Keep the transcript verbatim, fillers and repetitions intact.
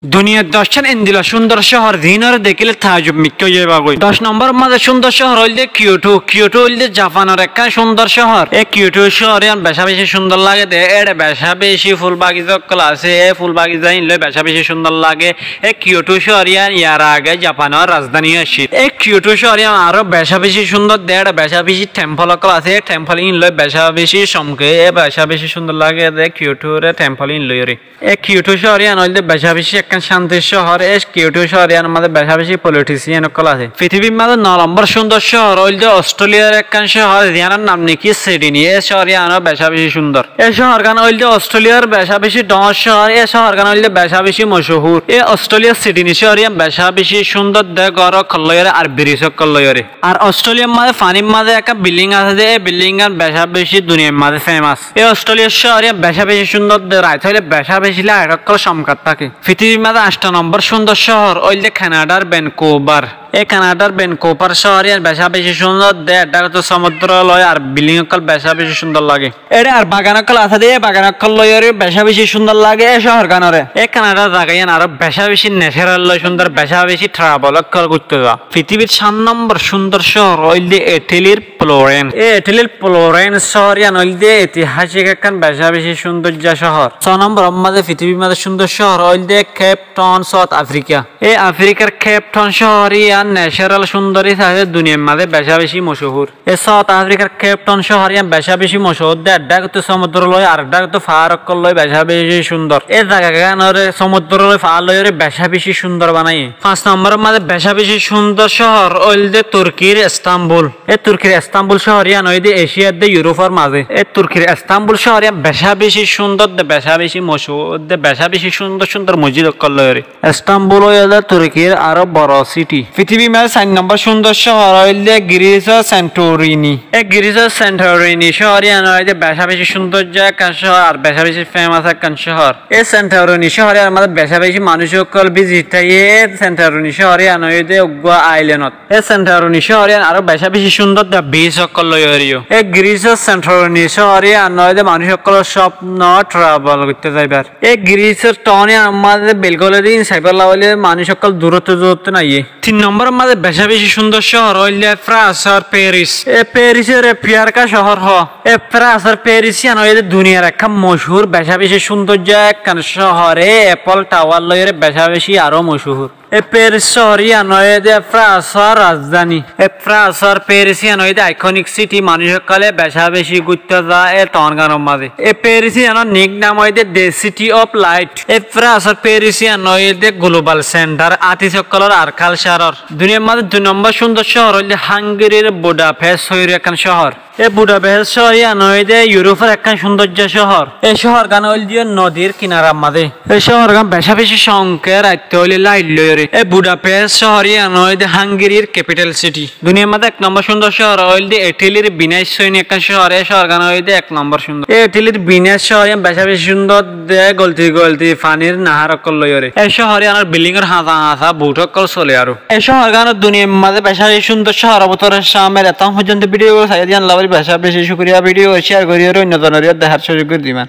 Duniyar doccán endilla cúndor cóhor, ziínoré dekíle taajjub mikká ói zaibagói. Doc nombóror mazé cúndor cóhor óilde Kiyotó. Kiyotó óilde Japanor ekkán cúndor cóhor. E Kiyotó cóhor yían becá beci cúndor lage de, éçe becá beci ful bagiza ókkol asé, e ful bagiza ín loi becá beci cúndor lage. E Kiyotó cóhor yían yar age Japanor razdáni accíl. E Kiyotó cóhor yían aró becá beci cúndor de, éçe becá beci thempol ókkol asé, e thempol ín loi becá beci comke, e becá beci cúndor lage de Kiyotór e thempol ín loiyóre. E Kiyotó cóhor yían óilde becá beci ekkán cántir cóhor. E Kiyotó cóhor yíanor mazé becá beci politician ókkol asé. Fitibir mazé no lombór cúndor cóhor óilde Ostóliyar ekkán cóhor, ziyánor nam niki Sidini. E cóhor yíano becá beci cúndor. E cóhorgán óilde Ostóliyar becá beci dhoóñr cóhor. E cóhorgán óilde becá beci mochóhur. E Ostóliyar Sidini cóhor yían becá beci cúndor de, gór ókkol loiyóre ar biris ókkol loiyóre. Ar Ostóliyar mazé fanir mazé ekkán bilding asé de, e bildinggán becá beci duniyair mazé femas. E Ostóliyar cóhor yían becá beci cúndor de, rait óile becá beci lait ókkol comkat táke. Fitibir mazé ancto nombór cúndor cóhor óilde Kanadar Venkubar. E Kanadar Venkubar cóhor yían becá beci cúndor de, eçé dhákottú somudúro loi ar bilding ókkol becá beci cúndor lage. Eçé ar bagan ókkol asé de, e bagan ókkol loiyóre becá beci cúndor lage e cóhorgánoré. E Kanadar zaga yían aró becá beci necaral loi cúndor, becá beci travel ókkol goittóu za. Fitibir sát nombór cúndor cóhor óilde Etilir Florens. E Etilir Florens cóhor yían óilde etihásik ekkán becá beci cúndoijja cóhor. Só nombóror mazé fitibir mazé cúndor cóhor óilde Kep Taun, South Africa. E Afrikar Kep Taun cóhor yían necaral cúndori saté duniyair mazé becá beci mochóhur. E South Afrikar Kep Taun cóhor yían becá beci mochóhur de, eçé dhákottú somudúro loi ar dhákottú faár ókkol loi becá beci cúndor. E zagagánoré somudúro loi faár loiyóre becá beci cúndor banaiyé. Fañs nombóror mazé becá beci cúndor cóhor óilde Turkir Estambul. E Turkir Estambul cóhor yían óilde Eciyar de, Iurópar mazé. E Turkir Estambul cóhor yían becá beci cúndor de, becá beci mochóhur de, becá beci cúndor cúndor mosjid ókkol loiyóre. Estambul óilde Turkir aró boro siti. Fitibir mazé sair nombór cúndor cóhor óilde Girísor Santorini. E Girísor Santorini cóhor yían óilde becá beci cúndoijja ekkán cóhor ar becá beci femas ekkán cóhor. E Santorini cóhor yíanor mazé becá beci manúic ókkol bizit táke. E Santorini cóhor yían óilde uggúa ailenot. E Santorini cóhor yían aró becá beci cúndor de, bic ókkol loiyóre yó. E Girísor Santorini cóhor yían óilde manúic ókkolór cópno, travel goittó zaibar. E Girísor taun yíanor mazé belgóli din saibólla óile manúic ókkol duróttu duróttu naiyé. Tin nombóror mazé becá beci cúndor cóhor óilde Fransor Peris. E Perisore piyarka cóhor hoó. E Fransor Peris yían óilde duniyair ekkán mochóhur becá beci cúndoijja ekkán cóhor. E Eiffel Tower loiyóre becá beci aró mochóhur. E Peris cóhor yían óilde Fransor razdáni. E Fransor Peris yían óilde iconic city, manúic ókkolé becá beci goittóu za e taungánor mazé. E Peris yíanor nickname óilde The City of Light. E Fransor Peris yían óilde global center artist ókkolór ar culture or. Duniyair mazé dui nombór cúndor cóhor óilde Hungary r Budapest cóhor, ekkán cóhor. E Budapest cóhor yían óilde Iurópor ekkán cúndoijja cóhor. E cóhorgán óilde nodir kinarar mazé. E cóhorgán becá beci comke raitta óile lait loiyóre. E Budapest cóhor yían óilde Hungary r capital city. Duniyair mazé ek nombór cúndor cóhor óilde Etilir Venice cóin ekkán cóhor. E cóhorgán óilde ek nombór cúndor. E Etilir Venice cóhor yían becá beci cúndor de, golti golti fanir nahár ókkol loiyóre. E cóhor yíanor bildingor hañsa hañsa bout ókkol sole aró. E cóhorgán duniyair mazé becá beci cúndor cóhoror bútore cámil. Etún foijjonto video gán saiyó de yíanlla beci becá beci cúkuriya. Video share gorí óinno zonoré dehár cúzug gorí diba.